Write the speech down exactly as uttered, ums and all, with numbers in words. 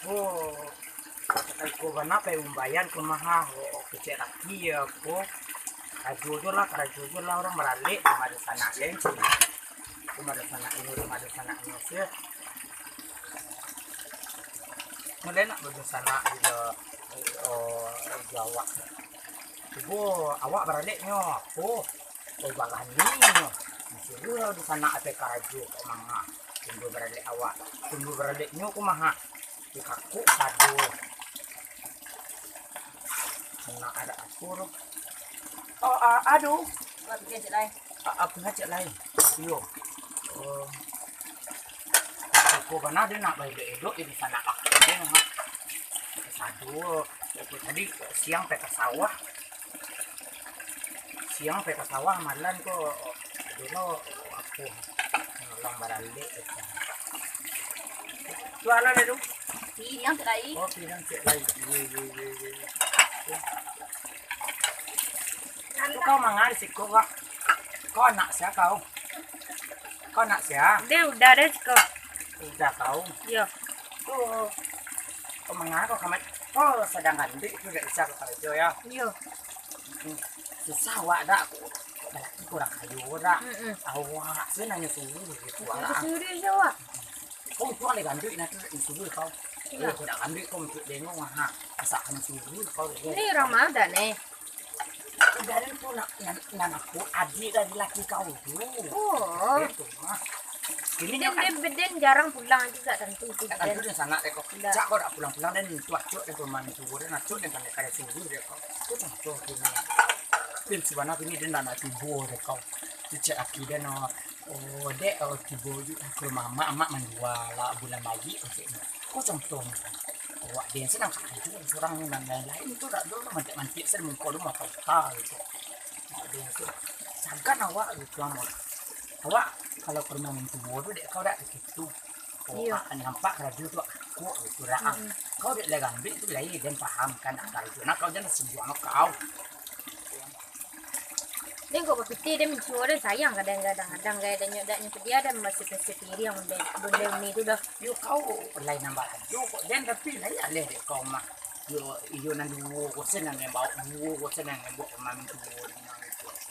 Oh, iko bana pai umbayan ko mah, oh, kecek laki yo ko. Karajo jo lah, karajo jo lah, urang baralek, rumah dunsanak yo. Rumah dunsanak iko, rumah dunsanak iko, sia. Mulai nak badunsanak jo, oh, jo awak. Cubo awak baralek nyo, oh, oh, barani nyo. Suruah dunsanak atai karajo ko manga. Tunggu baralek awak. Tunggu baralek nyo ko maha. Di kakuk kado. Anak ada apo tu? Oh, ah, aduh. Buat bikin cik lain. Ah, ah, pengacik lain. Iyo. Oh. Ko bana dia nak baidok-idok di sana lah. Dia nak sadu. Itu tadi siang pai ka sawah. Siang pai ka sawah, malam ko dulu aku nolong baralek. Tu alah dia tu. Siang tu lain. Oh, siang tu lain. Ye, ye, ye, ye. Tu kau manga di siko, Kak? Kau anak sia kau? Kau anak sia? Dia udah deh siko. Udah kau? Iyo. Tu, kau manga kau kamat? Kau sadang kanduik tu dak bisa kau karajo, yo? Iyo. Hmm. Susah awak dak? Kau balaki kau urang kayo dak? Mm-mm. Awak se nan nyo suruah gitu, awak. Suruah se awak. Kau untuang deh kanduik, nah tu disuruah kau. Iyo. Kau dak kanduik kau untuang dengok, ha. Masak kan suruah kau. Ni urang ma dah ni? Dari tu nak, nan, nan aku, adik dari laki kau tu. Oh. Itu mah. Ini den, kan den, den jarang pulang juga tentu tu. Kan tentu den sanak deh kau. Ndak. Cak kau dak pulang-pulang, den tu acok den pemain tu, den acok den pandai kaya sungguh deh kau. Kau contoh kini. Pin sabana kini den dak nak tibo deh kau. Tu cak aki den, oh, oh, dek, oh, tibo ju ka rumah amak, amak mandua lah bulan bayi kau cak ni. Kau contoh ni. Awak den senang karajo surang ni, nan lain-lain tu dak ado mantik-mantik sen muko tu mata-mata gitu. Awak den tu sagan awak gitu, amun. Awak kalau ka rumah mintuo tu dek kau dak gitu. Oh, iyo. Ah, nampak karajo tu akuk gitu dak. Mm-mm. Kau dek lai gambik tu lai den paham kan, ah, karajo. Nah, kau jan singguang kau. Den kok bapitih, den mintuo den sayang kadang-kadang, kadang gaya den nyo dak nyo padiah den masih-masih piring den, bunda umi tu dah. Yo kau lai nambah ajo kok den, tapi lai aleh dek kau mah. Yo, iyo nan duo ko sen nan den baok, duo ko sen nan den baok ka rumah mintuo.